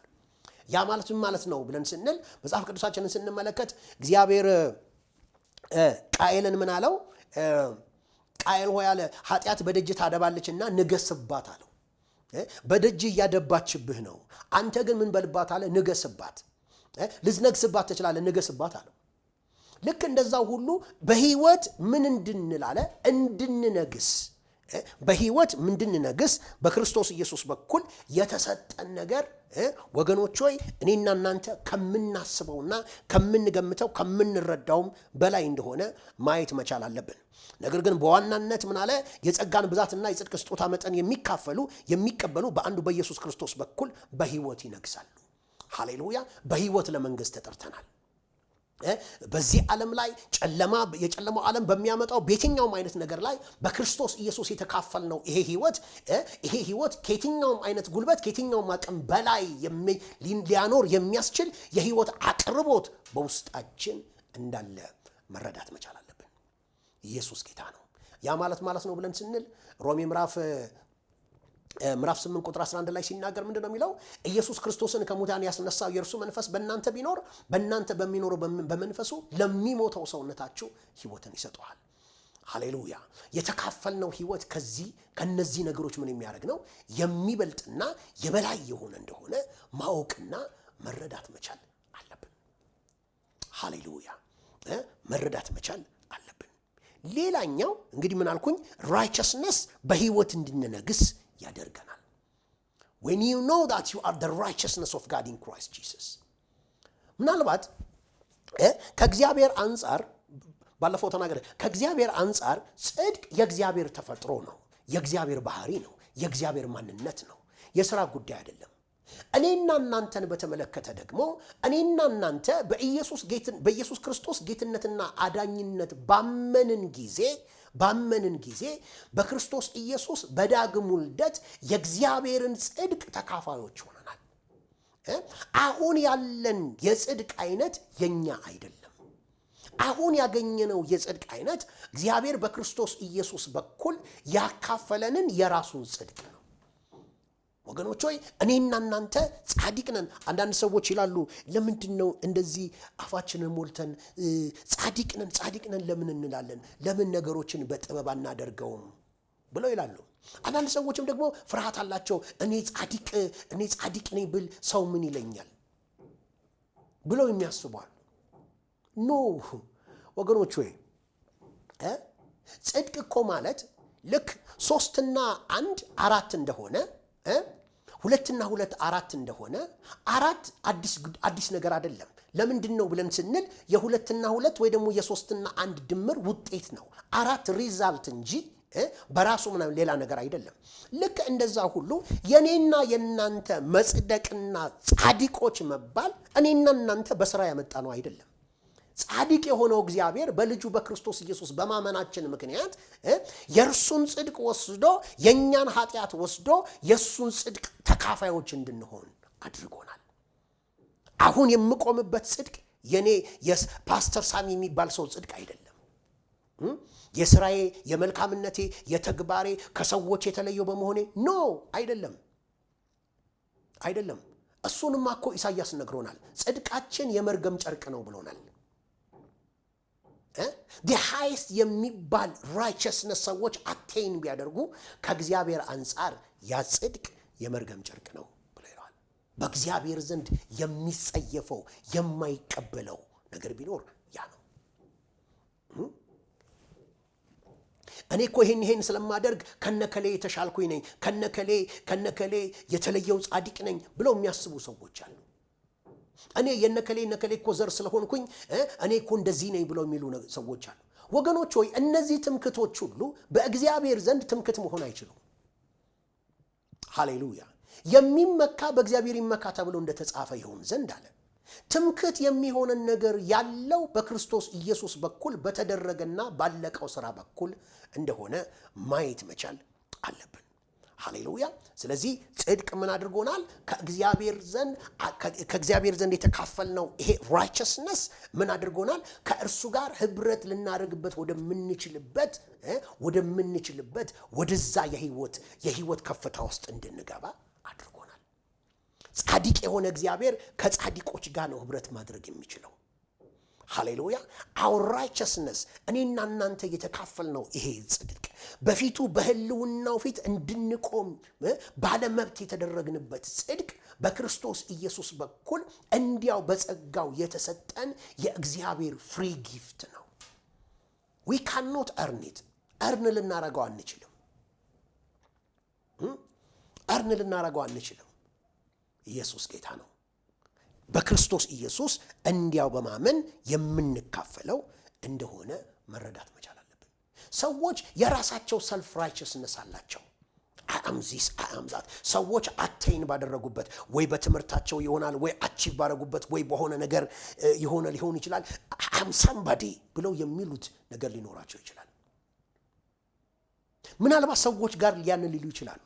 ያ ማለት ምን ማለት ነው ብለን ስንል መጽሐፍ ቅዱሳችንን ስንመለከት እግዚአብሔር ቃኤልን ምን አለው? ቃኤል ሆይ አለ፣ ኃጢአት በደጅ ታደባለችና ንገስባት አለው። በደጅ እያደባችብህ ነው። አንተ ግን ምን በልባት አለ? ንገስባት። ልትነግስባት ትችላለህ፣ ንገስባት አለው። ልክ እንደዛው ሁሉ በህይወት ምን እንድንል አለ? እንድንነግስ። በህይወት እንድንነግስ በክርስቶስ ኢየሱስ በኩል የተሰጠን ነገር፣ ወገኖች ሆይ፣ እኔና እናንተ ከምናስበውና ከምንገምተው ከምንረዳውም በላይ እንደሆነ ማየት መቻል አለብን። ነገር ግን በዋናነት ምን አለ? የጸጋን ብዛትና የጽድቅ ስጦታ መጠን የሚካፈሉ፣ የሚቀበሉ በአንዱ በኢየሱስ ክርስቶስ በኩል በህይወት ይነግሳሉ። ሃሌሉያ! በህይወት ለመንገስ ተጠርተናል። በዚህ ዓለም ላይ ጨለማ የጨለማው ዓለም በሚያመጣው በየትኛውም አይነት ነገር ላይ በክርስቶስ ኢየሱስ የተካፈልነው ይሄ ህይወት ከየትኛውም አይነት ጉልበት፣ ከየትኛውም አቅም በላይ ሊያኖር የሚያስችል የህይወት አቅርቦት በውስጣችን እንዳለ መረዳት መቻል አለብን። ኢየሱስ ጌታ ነው። ያ ማለት ማለት ነው ብለን ስንል ሮሜ ምዕራፍ 8 ቁጥር 11 ላይ ሲናገር ምንድን ነው የሚለው? ኢየሱስ ክርስቶስን ከሙታን ያስነሳው የእርሱ መንፈስ በእናንተ ቢኖር በእናንተ በሚኖረው በመንፈሱ ለሚሞተው ሰውነታችሁ ሕይወትን ይሰጠዋል። ሃሌሉያ! የተካፈልነው ሕይወት ከዚህ ከነዚህ ነገሮች ምን የሚያደርግ ነው? የሚበልጥና የበላይ የሆነ እንደሆነ ማወቅና መረዳት መቻል አለብን። ሃሌሉያ! መረዳት መቻል አለብን። ሌላኛው እንግዲህ ምን አልኩኝ? Righteousness በህይወት እንድንነግስ ያደርገናል። When you know that you are the righteousness of God in Christ Jesus። ምናልባት ከእግዚአብሔር አንጻር፣ ባለፈው ተናገረ፣ ከእግዚአብሔር አንጻር ጽድቅ የእግዚአብሔር ተፈጥሮ ነው፣ የእግዚአብሔር ባህሪ ነው፣ የእግዚአብሔር ማንነት ነው፣ የሥራ ጉዳይ አይደለም። እኔና እናንተን በተመለከተ ደግሞ እኔና እናንተ በኢየሱስ ክርስቶስ ጌትነትና አዳኝነት ባመንን ጊዜ በክርስቶስ ኢየሱስ በዳግም ውልደት የእግዚአብሔርን ጽድቅ ተካፋዮች ሆነናል። አሁን ያለን የጽድቅ አይነት የኛ አይደለም። አሁን ያገኘነው የጽድቅ አይነት እግዚአብሔር በክርስቶስ ኢየሱስ በኩል ያካፈለንን የራሱን ጽድቅ ነው። ወገኖች ሆይ፣ እኔና እናንተ ጻድቅ ነን። አንዳንድ ሰዎች ይላሉ፣ ለምንድን ነው እንደዚህ አፋችንን ሞልተን ጻድቅ ነን፣ ጻድቅ ነን ለምን እንላለን? ለምን ነገሮችን በጥበብ አናደርገውም ብለው ይላሉ። አንዳንድ ሰዎችም ደግሞ ፍርሃት አላቸው። እኔ ጻድቅ ነኝ ብል ሰው ምን ይለኛል ብለው የሚያስቡ አሉ። No ወገኖች ሆይ፣ ጽድቅ እኮ ማለት ልክ 3ና 1 4 እንደሆነ፣ 2ና 2 4 እንደሆነ፣ 4 አዲስ ነገር አይደለም። ለምንድን ነው ብለን ስንል የ2ና 2 ወይ ደግሞ የ3ና 1 ድምር ውጤት ነው። 4 result እንጂ በራሱ ምናምን ሌላ ነገር አይደለም። ልክ እንደዛ ሁሉ የኔና የናንተ መጽደቅና ጻድቆች መባል እኔና እናንተ በስራ ያመጣነው አይደለም። ጻድቅ የሆነው እግዚአብሔር በልጁ በክርስቶስ ኢየሱስ በማመናችን ምክንያት የእርሱን ጽድቅ ወስዶ፣ የእኛን ኃጢአት ወስዶ የእሱን ጽድቅ ተካፋዮች እንድንሆን አድርጎናል። አሁን የምቆምበት ጽድቅ የኔ የፓስተር ሳሚ የሚባል ሰው ጽድቅ አይደለም። የስራዬ፣ የመልካምነቴ፣ የተግባሬ፣ ከሰዎች የተለየው በመሆኔ no አይደለም፣ አይደለም። እሱንማ እኮ ኢሳይያስ ነግሮናል። ጽድቃችን የመርገም ጨርቅ ነው ብሎናል። The highest የሚባል righteousness ሰዎች attain ቢያደርጉ ከእግዚአብሔር አንጻር ያ ጽድቅ የመርገም ጨርቅ ነው ብሎ ይላል። በእግዚአብሔር ዘንድ የሚጸየፈው የማይቀበለው ነገር ቢኖር ያ ነው። እኔ እኮ ይሄን ይሄን ስለማደርግ ከነከሌ የተሻልኩኝ ነኝ፣ ከነከሌ የተለየው ጻድቅ ነኝ ብለው የሚያስቡ ሰዎች አሉ። እኔ የነከሌ ነከሌ እኮ ዘር ስለሆንኩኝ እኔ እኮ እንደዚህ ነኝ ብለው የሚሉ ሰዎች አሉ። ወገኖች ሆይ፣ እነዚህ ትምክቶች ሁሉ በእግዚአብሔር ዘንድ ትምክት መሆን አይችሉም። ሃሌሉያ። የሚመካ በእግዚአብሔር ይመካ ተብሎ እንደተጻፈ ይሆን ዘንድ አለ። ትምክት የሚሆንን ነገር ያለው በክርስቶስ ኢየሱስ በኩል በተደረገና ባለቀው ስራ በኩል እንደሆነ ማየት መቻል አለብን። ሃሌሉያ። ስለዚህ ጽድቅ ምን አድርጎናል? ከእግዚአብሔር ዘንድ የተካፈልነው ይሄ righteousness ምን አድርጎናል? ከእርሱ ጋር ህብረት ልናደርግበት ወደምንችልበት ወደዛ የህይወት ከፍታ ውስጥ እንድንገባ አድርጎናል። ጻድቅ የሆነ እግዚአብሔር ከጻድቆች ጋር ነው ህብረት ማድረግ የሚችለው። ሃሌሉያ። Our righteousness፣ እኔና እናንተ የተካፈልነው ይሄ ጽድቅ፣ በፊቱ በህልውናው ፊት እንድንቆም ባለመብት የተደረግንበት ጽድቅ በክርስቶስ ኢየሱስ በኩል እንዲያው በጸጋው የተሰጠን የእግዚአብሔር free gift ነው። ዊ ካኖት እርን ኢት። እርን ልናረገው አንችልም። Earn ልናረገው አንችልም። ኢየሱስ ጌታ ነው። በክርስቶስ ኢየሱስ እንዲያው በማመን የምንካፈለው እንደሆነ መረዳት መቻል አለብን። ሰዎች የራሳቸው self righteousness አላቸው። I am this, I am that። ሰዎች attain ባደረጉበት፣ ወይ በትምህርታቸው ይሆናል፣ ወይ achieve ባደረጉበት፣ ወይ በሆነ ነገር የሆነ ሊሆን ይችላል። I'm somebody ብለው የሚሉት ነገር ሊኖራቸው ይችላል። ምናልባት ሰዎች ጋር ያንን ሊሉ ይችላሉ።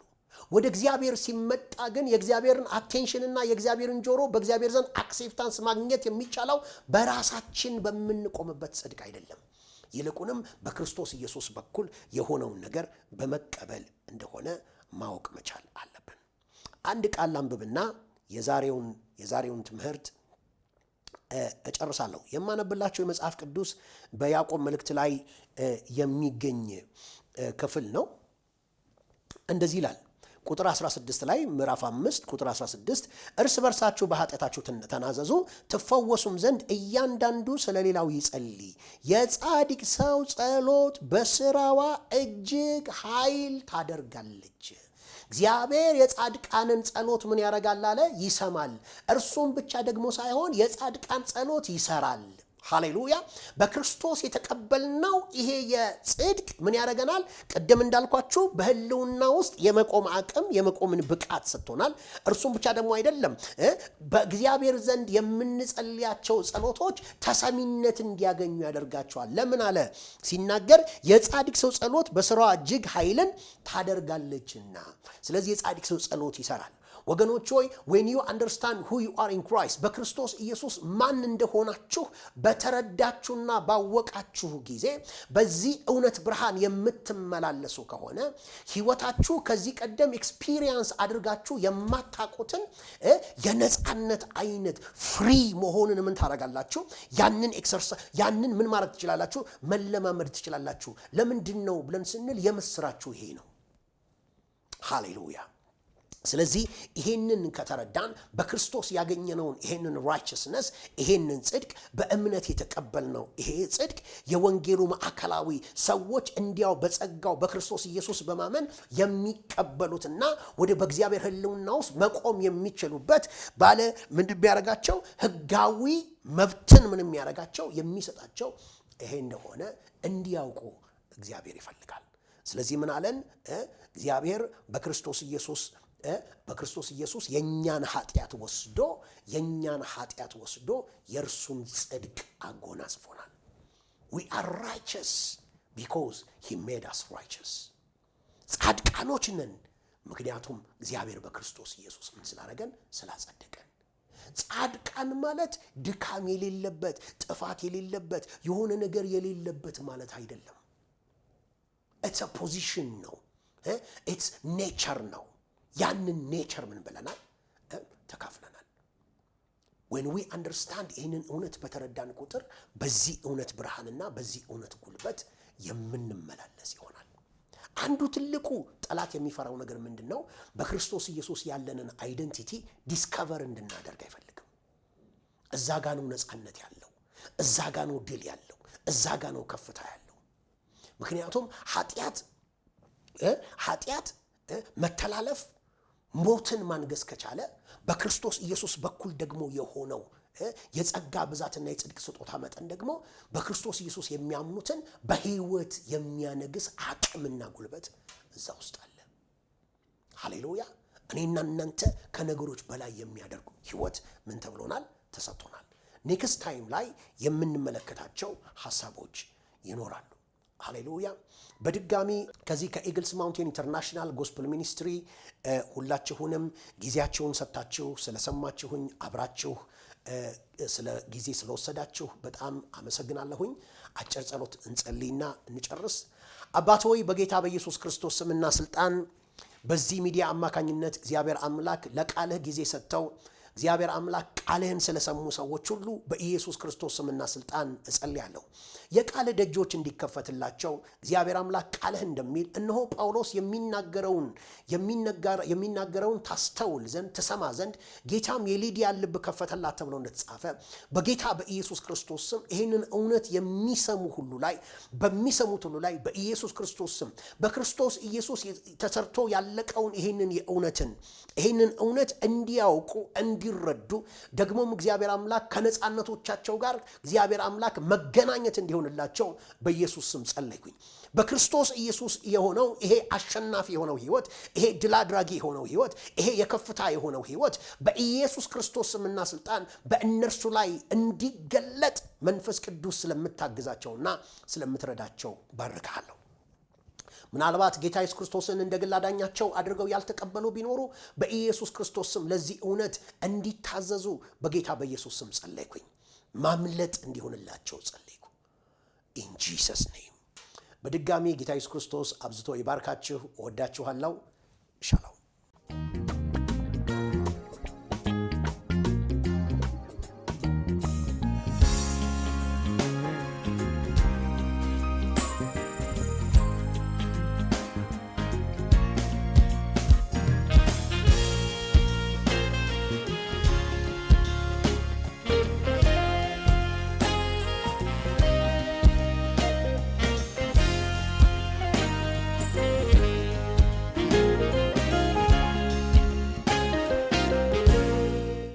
ወደ እግዚአብሔር ሲመጣ ግን የእግዚአብሔርን attention ና የእግዚአብሔርን ጆሮ፣ በእግዚአብሔር ዘንድ acceptance ማግኘት የሚቻለው በራሳችን በምንቆምበት ጽድቅ አይደለም። ይልቁንም በክርስቶስ ኢየሱስ በኩል የሆነውን ነገር በመቀበል እንደሆነ ማወቅ መቻል አለብን። አንድ ቃል ላንብብና የዛሬውን ትምህርት እጨርሳለሁ። የማነብላችሁ የመጽሐፍ ቅዱስ በያዕቆብ መልእክት ላይ የሚገኝ ክፍል ነው። እንደዚህ ይላል፣ ቁጥር 16 ላይ፣ ምዕራፍ 5 ቁጥር 16፣ "እርስ በርሳችሁ በኃጢአታችሁ ተናዘዙ፣ ትፈወሱም ዘንድ እያንዳንዱ ስለ ሌላው ይጸልይ። የጻድቅ ሰው ጸሎት በስራዋ እጅግ ኃይል ታደርጋለች።" እግዚአብሔር የጻድቃንን ጸሎት ምን ያደርጋል አለ? ይሰማል። እርሱም ብቻ ደግሞ ሳይሆን የጻድቃን ጸሎት ይሰራል። ሃሌሉያ! በክርስቶስ የተቀበልነው ይሄ የጽድቅ ምን ያደርገናል? ቅድም እንዳልኳችሁ በሕልውና ውስጥ የመቆም አቅም፣ የመቆምን ብቃት ሰጥቶናል። እርሱም ብቻ ደግሞ አይደለም፣ በእግዚአብሔር ዘንድ የምንጸልያቸው ጸሎቶች ተሰሚነት እንዲያገኙ ያደርጋቸዋል። ለምን አለ ሲናገር፣ የጻድቅ ሰው ጸሎት በስራዋ እጅግ ኃይልን ታደርጋለችና። ስለዚህ የጻድቅ ሰው ጸሎት ይሰራል። ወገኖች ሆይ፣ when you understand who you are in Christ፣ በክርስቶስ ኢየሱስ ማን እንደሆናችሁ በተረዳችሁና ባወቃችሁ ጊዜ፣ በዚህ እውነት ብርሃን የምትመላለሱ ከሆነ ሕይወታችሁ ከዚህ ቀደም experience አድርጋችሁ የማታውቁትን የነፃነት አይነት free መሆንን ምን ታደርጋላችሁ? ያንን exercise፣ ያንን ምን ማድረግ ትችላላችሁ? መለማመድ ትችላላችሁ። ለምንድን ነው ብለን ስንል የምስራችሁ ይሄ ነው። ሃሌሉያ። ስለዚህ ይሄንን ከተረዳን፣ በክርስቶስ ያገኘነውን ይሄንን righteousness፣ ይሄንን ጽድቅ፣ በእምነት የተቀበልነው ይሄ ጽድቅ የወንጌሉ ማዕከላዊ፣ ሰዎች እንዲያው በጸጋው በክርስቶስ ኢየሱስ በማመን የሚቀበሉትና ወደ በእግዚአብሔር ሕልውና ውስጥ መቆም የሚችሉበት ባለ ምንድን የሚያደርጋቸው፣ ሕጋዊ መብትን ምን የሚያደርጋቸው፣ የሚሰጣቸው ይሄ እንደሆነ እንዲያውቁ እግዚአብሔር ይፈልጋል። ስለዚህ ምን አለን? እግዚአብሔር በክርስቶስ ኢየሱስ የእኛን ኃጢአት ወስዶ የእርሱን ጽድቅ አጎናጽፎናል። We are righteous because he made us righteous። ጻድቃኖች ነን፣ ምክንያቱም እግዚአብሔር በክርስቶስ ኢየሱስ ምን ስላደረገን? ስላጸደቀን። ጻድቃን ማለት ድካም የሌለበት፣ ጥፋት የሌለበት፣ የሆነ ነገር የሌለበት ማለት አይደለም። It's position ነው። It's nature ነው። ያንን nature ምን ብለናል? ተካፍለናል። When we understand፣ ይህንን እውነት በተረዳን ቁጥር በዚህ እውነት ብርሃንና በዚህ እውነት ጉልበት የምንመላለስ ይሆናል። አንዱ ትልቁ ጠላት የምንለው፣ ጠላት የሚፈራው ነገር ምንድን ነው? በክርስቶስ ኢየሱስ ያለንን identity discover እንድናደርግ አይፈልግም። እዛ ጋ ነው ነፃነት ያለው፣ እዛ ጋ ነው ድል ያለው፣ እዛ ጋ ነው ከፍታ ያለው። ምክንያቱም ኃጢአት መተላለፍ ሞትን ማንገስ ከቻለ፣ በክርስቶስ ኢየሱስ በኩል ደግሞ የሆነው የጸጋ ብዛትና የጽድቅ ስጦታ መጠን ደግሞ በክርስቶስ ኢየሱስ የሚያምኑትን በሕይወት የሚያነግስ አቅምና ጉልበት እዛ ውስጥ አለ። ሃሌሉያ! እኔና እናንተ ከነገሮች በላይ የሚያደርጉ ሕይወት ምን ተብሎናል? ተሰጥቶናል። Next time ላይ የምንመለከታቸው ሀሳቦች ይኖራሉ። ሃሌሉያ! በድጋሚ ከዚህ ከ Eagles Mountain International Gospel Ministry ሁላችሁንም ጊዜያችሁን ሰጥታችሁ ስለሰማችሁኝ፣ አብራችሁ ስለ ጊዜ ስለወሰዳችሁ በጣም አመሰግናለሁኝ። አጭር ጸሎት እንጸልይና እንጨርስ። አባት ሆይ፣ በጌታ በኢየሱስ ክርስቶስ ስምና ስልጣን በዚህ ሚዲያ አማካኝነት እግዚአብሔር አምላክ ለቃልህ ጊዜ ሰጥተው እግዚአብሔር አምላክ ቃልህን ስለሰሙ ሰዎች ሁሉ በኢየሱስ ክርስቶስ ስምና ስልጣን እጸልያለሁ። የቃልህ ደጆች እንዲከፈትላቸው፣ እግዚአብሔር አምላክ ቃልህ እንደሚል እነሆ ጳውሎስ የሚናገረውን ታስተውል ዘንድ፣ ትሰማ ዘንድ ጌታም የሊዲያን ልብ ከፈተላት ተብሎ እንደተጻፈ፣ በጌታ በኢየሱስ ክርስቶስ ስም ይህንን እውነት የሚሰሙ ሁሉ ላይ፣ በሚሰሙት ሁሉ ላይ በኢየሱስ ክርስቶስ ስም በክርስቶስ ኢየሱስ ተሰርቶ ያለቀውን ይህንን እውነት እንዲያውቁ፣ እንዲረዱ፣ ደግሞም እግዚአብሔር አምላክ ከነፃነቶቻቸው ጋር እግዚአብሔር አምላክ መገናኘት እንዲሆንላቸው በኢየሱስ ስም ጸለይኩኝ። በክርስቶስ ኢየሱስ የሆነው ይሄ አሸናፊ የሆነው ህይወት፣ ይሄ ድል አድራጊ የሆነው ህይወት፣ ይሄ የከፍታ የሆነው ህይወት በኢየሱስ ክርስቶስ ስምና ስልጣን በእነርሱ ላይ እንዲገለጥ መንፈስ ቅዱስ ስለምታግዛቸውና ስለምትረዳቸው ባርክሃለሁ። ምናልባት ጌታ ኢየሱስ ክርስቶስን እንደ ግል አዳኛቸው አድርገው ያልተቀበሉ ቢኖሩ በኢየሱስ ክርስቶስ ስም ለዚህ እውነት እንዲታዘዙ በጌታ በኢየሱስ ስም ጸለይኩኝ። ማምለጥ እንዲሆንላቸው ጸለይኩ። In Jesus' name። በድጋሚ ጌታ ኢየሱስ ክርስቶስ አብዝቶ ይባርካችሁ። እወዳችኋለሁ። ሻሎም።